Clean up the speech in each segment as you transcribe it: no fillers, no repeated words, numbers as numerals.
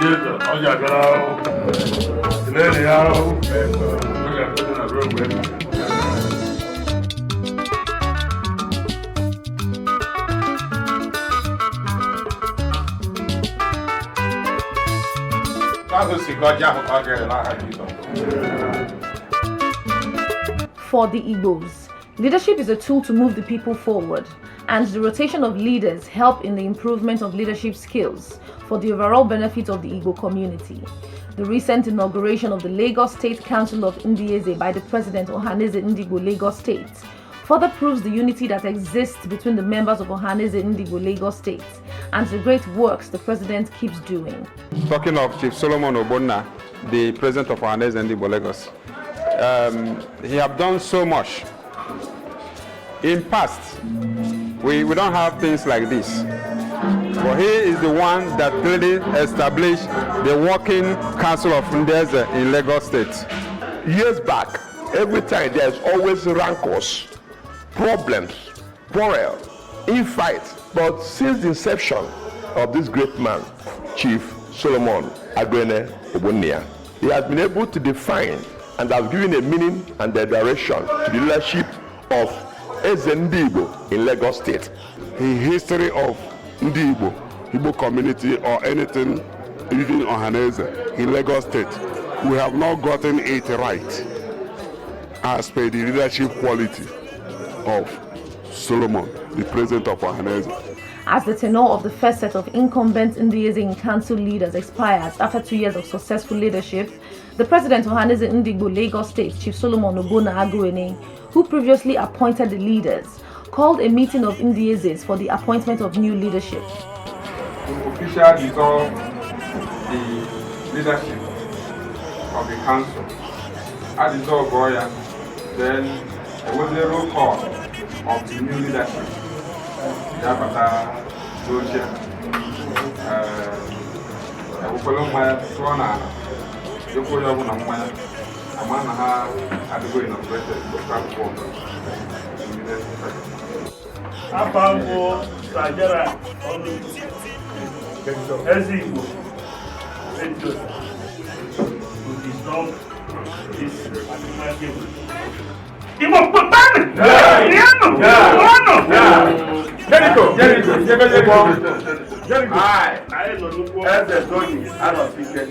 Ndị eze, ọ ji abịara ahụ. Kelee ya ahụ. Ọ ga-abịa na ruo mgbe ebighị ebi. Ahụ si gọzie ahụ ka ọ ga-ere n'aha Jizọs. For the Igbos, leadership is a tool to move the people forward, and the rotation of leaders help in the improvement of leadership skills for the overall benefit of the Igbo community. The recent inauguration of the Lagos State Council of Ndieze by the President, Ohanaeze Ndigbo Lagos State, further proves the unity that exists between the members of Ohanaeze Ndigbo Lagos State and the great works the President keeps doing. Talking of Chief Solomon Ogbonna, the president of Ohanaeze Ndigbo Lagos, he have done so much. In past, we don't have things like this. But he is the one that really established the working council of Ndieze in Lagos State. Years back, every time there's always rancors, problems, quarrel, infight. But since the inception of this great man, Chief Solomon Aguene Ogbonnia, he has been able to define and has given a meaning and a direction to the leadership of Eze Ndigbo in Lagos State. In history of Ndi Igbo, Igbo community or anything, even Ohanaeze in Lagos State, we have not gotten it right as per the leadership quality of Solomon, the president of Ohanaeze. As the tenure of the first set of incumbent Ndieze in council leaders expires after 2 years of successful leadership, the President, Ohanaeze Ndigbo Lagos State, Chief Solomon Ogbonna Aguene, who previously appointed the leaders, called a meeting of Ndiezes for the appointment of new leadership. To officially dissolve the leadership of the council. A dissolve ya, then there was a roll call of the new leadership. Ya bata n'oche, ewekwala mmanya tụọ n'ala, nyekwa onye ọbụla mmanya, ama na ha adịgo inaugurated to start work in the next second. Afa mbụ Sajara Ọnụchukwu, Eze Igbo Etiosa, to dissolve this particular table. Igbo kpọtanụ! Rienụ! Ṅụọnụ! Jericho, Jericho, Jericho, Jericho. Hi, Anyị nọ nnukwu Eze Tony Anosike,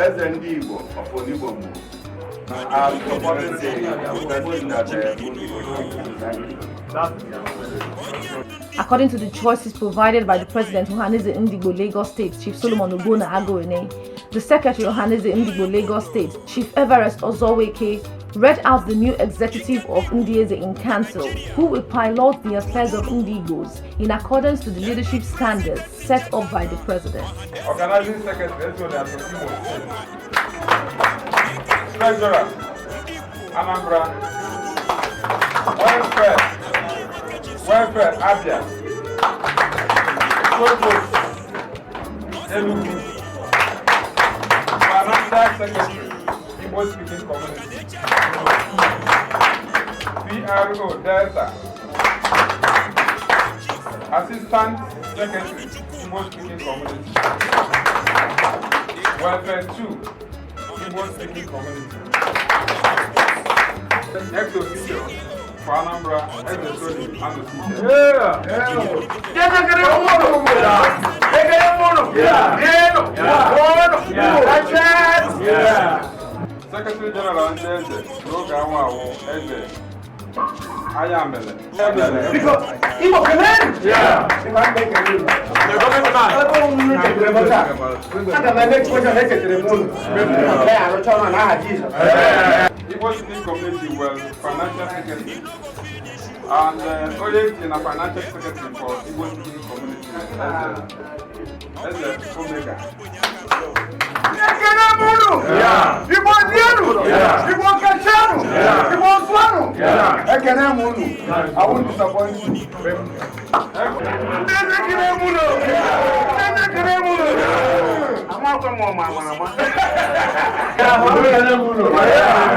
Eze Ndị Igbo of Onigbo. I'm supporting the person that According to the choices provided by the President, Ohanaeze Ndigbo Lagos State, Chief Solomon Ogbonna Aguene, the Secretary, Ohanaeze Ndigbo Lagos State, Chief Everest Ozoweke, read out the new executive of Ndieze in Council, who will pilot the affairs of Ndigbos in accordance to the leadership standards set up by the President. Organizing Secretary, Ezone Imo State. Treasurer, Anambra. Welfare, Abia. Provost, Enugu. Financial Secretary, Igbo Speaking Community. PRO, Delta. Assistant Secretary, Igbo Speaking Community. Welfare 2, Igbo Speaking Community. Ex officio for Anambra, Eze Tony Anosike. Ekele mụnụ! Rienụ! Ṅụọnụ! Kachanụ! Secretary General ndị eze n'oge anwa awụ Eze Ayamele. Biko, Igbo kelenu! Biko, ana m ekele unu. Ebe unu chetere m taa, aga m eme Chukwu na echetere m unu. Ka ya arụcha ọrụ n'aha Jizọs. Igbo Speaking Community well financial secretary and onye ntị na financial secretary for Igbo Speaking Community, Eze Omega. Ekele m unu! Igbo rienụ! Igbo kachanụ! Igbo zụanụ! Ekele m unu! I won't disappoint you. Ndị eze kere m unu! Ndị eze kere m unu! Amakwa m ọma ama ama.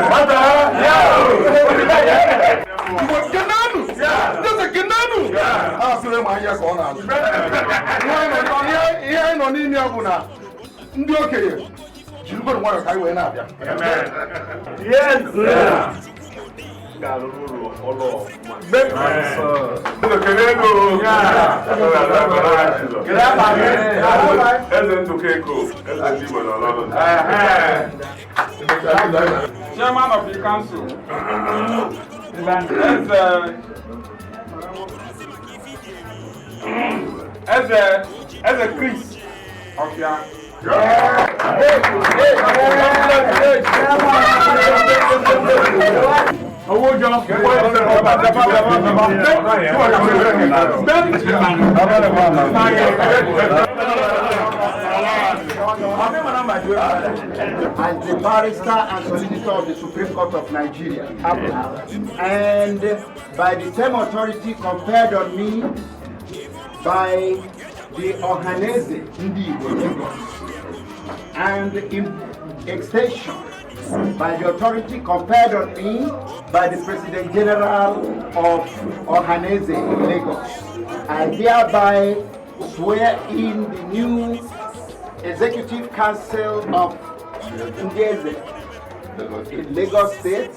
Nwata! Igbo kenanu! Ndị eze kenanu! Asịrị ma ahịa ka ọ na-azụ. Ihe anyị nọ n'ime ya bụ na ndị okenye jirigoro nwayọọ ka anyị wee na-abịa. Yes. Ga-arụrụ ụlọ ọfụma. Kedu ego? Eze Ndụka Eko, eze ndị Igbo nọ n'ọnụ. Chairman of the council, Eze Eze Eze Chris Ọfịa. Owó jọ. As the barrister and solicitor of the Supreme Court of Nigeria, and by the same authority conferred on me by the Ohaneze Ndi Igbo Lagos, and in extension by the authority conferred on me by the President General of Ohaneze in Lagos, I hereby swear in the new Executive Council of Ndeze in Lagos State,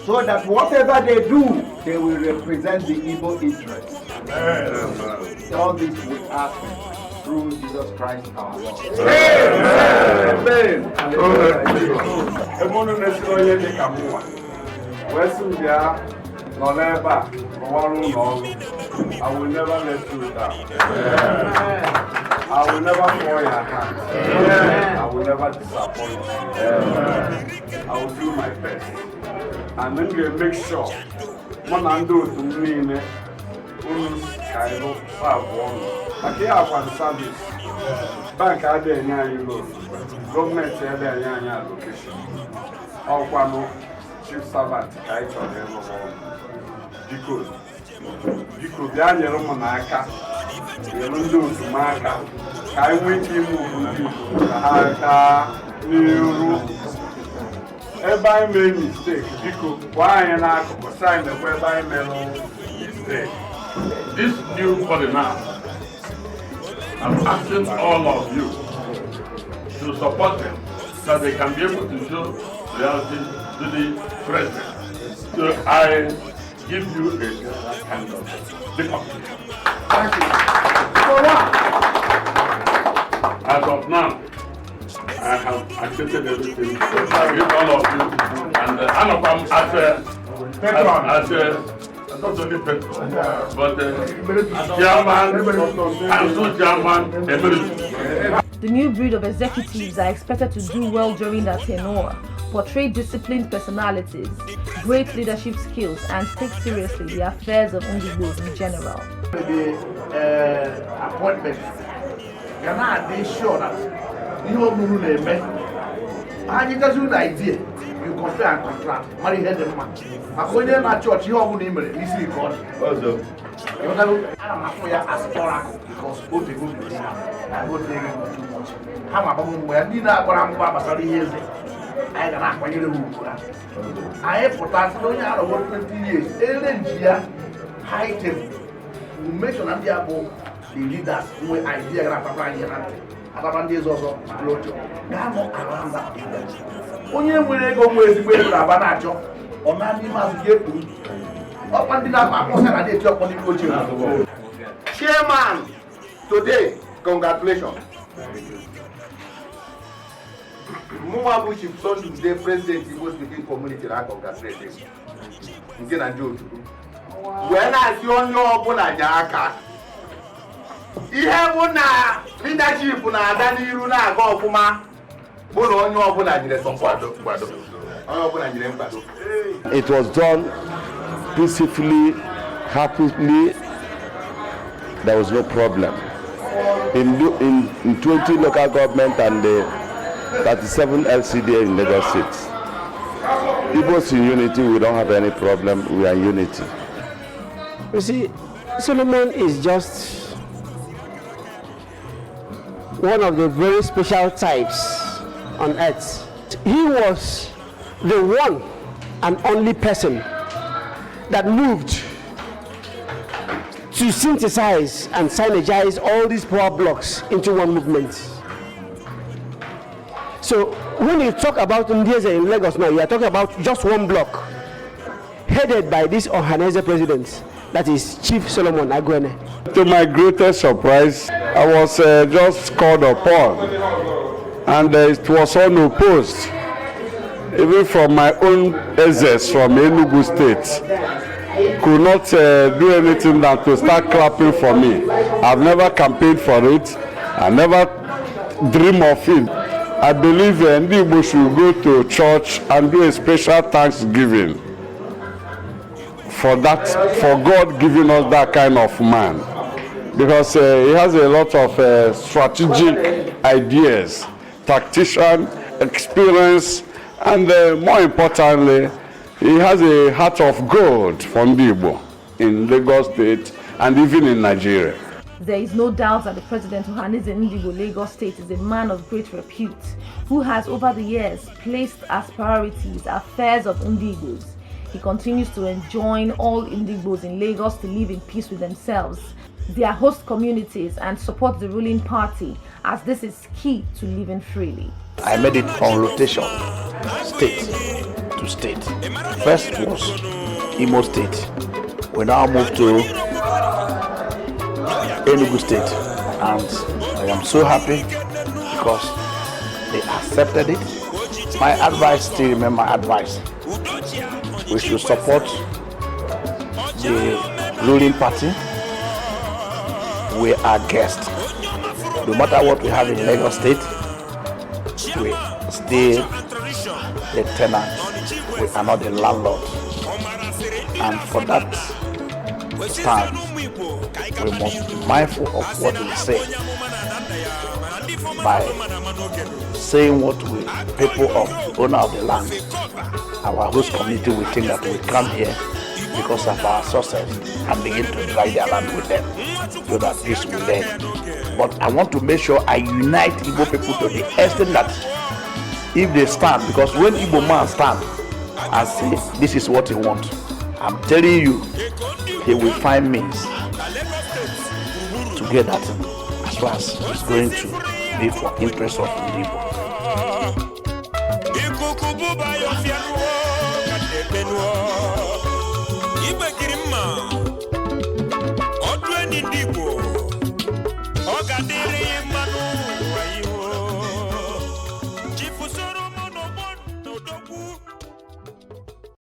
so that whatever they do, they will represent the Igbo interest. All this we ask through Jesus Christ our Lord. Amen. Ebe unu na-esiri onye dị ka mụnwa wee sị m bịa nọ n'ebe a rụwara ụlọ ọrụ. I will never let you down. I will never fall your hand. I will never disappoint you. I will do my best. And m ga-make sure mụ na ndị otu m niile unu ka anyị bụ abụọ ọnụ maka ihe akwa service bank adịghị enye anyị loan, gọọmenti adịghị enye anyị allocation, ọkwanụ chief servant ka anyị chọrọ ịrụ ọrụ. Biko, biko, bịa nyere m n'aka, nyere ndị otu m aka ka anyị nwee ike ime ugwu ndị Igbo ka ha gaa n'iru. Ebe anyị mere mistake, biko gwa anyị n'akụkụ sị anyị nekwa ebe anyị mere mistake. This new body now, I'm asking all of you to support them so they can be able to show reality to the president. So I give you a general kind of the competition. Thank you. For what? As of now, I have accepted everything. I give all of you, and I'm as a not only patron, but chairman, council chairman emeritus. The new breed of executives are expected to do well during their tenure, portray disciplined personalities, great leadership skills, and take seriously the affairs of Ndigbo in general. The appointment ga na-adị sure that ihe ọbụla na-eme anyị gazi unu idea, you compare and contrast, mara ihe dị mma maka onye na-achị ọchị. Ihe ọbụla i mere n'isi ka ọ dị. Ịghọtago? Ana m afụ ya as oracle because o tego biri ya na o tego too much. Ha ma agbagbo mgbe ya ndị na-agbara mgba gbasara ihe eze anyị ga na-akwanyere ha ugwu. Ha anyị pụta sị na onye arọgo 20 years ele nji ya high table, we make sure na ndị a bụ the leaders nwe idea gara atapa anyị na ntị atapa ndị eze ọzọ n'oche ga-anọ around that area. Onye nwere ego nwe ezigbo ego na-aba na-achọ ọ na n'ime azụ ga-ekpuru ọkwa ndị na-akpa akpọsa na na-eti ọkpọ n'ime oche. Chairman, today, congratulations. Mụnwa bụ Chief Sunday Ude, President Igbo Speaking Community, na congratulate you. Nke na ndị otu wee na-asị onye ọbụla nye aka. Ihe bụ na leadership na-aga n'iru na-aga ọfụma bụ na onye ọbụla nyere support, nkwado, onye ọbụla nyere nkwado. It was done peacefully, happily. There was no problem. In 20 local government and the 37 LCDA in Lagos State. Igbos in unity, we don't have any problem. We are in unity. You see, Solomon is just one of the very special types on earth. He was the one and only person that moved to to synthesize and synergize all these power blocks into one movement. So when you talk about Ndieze in Lagos now, you are talking about just one block, headed by this Ohanaeze president, that is Chief Solomon Aguene. To my greatest surprise, I was just called upon, and it was unopposed, even from my own Ezes from Enugu State, could not do anything than to start clapping for me. I've never campaigned for it. I never dream of it. I believe Ndi Igbo should go to church and do a special thanksgiving for that, for God giving us that kind of man, because he has a lot of strategic ideas, tactician, experience, and more importantly, he has a heart of gold for Ndi Igbo in Lagos State and even in Nigeria. There is no doubt that the President Ohanaeze Ndigbo Lagos State is a man of great repute who has over the years placed as priorities affairs of Ndigbos. He continues to enjoin all Ndigbos in Lagos to live in peace with themselves, their host communities, and support the ruling party, as this is key to living freely. I made it on rotation, state to state. First was Imo State. We now moved to Enugu State, and I am so happy because they accepted it. My advice still remains my advice. We should support the ruling party. We are guests. No matter what we have in Lagos State, we still the tenant. We are not the landlord. And for that stand, we must be mindful of what we say by saying what we people of owner of the land, our host community, will think that we come here because of our success and begin to divide their land with them so that peace will end. But I want to make sure I unite Igbo people to the extent that if they stand, because when Igbo man stand and say this is what he wants, I'm telling you, he will find means to get that thing, as far as it's going to be for interest of Igbo. Ikuku buba ya.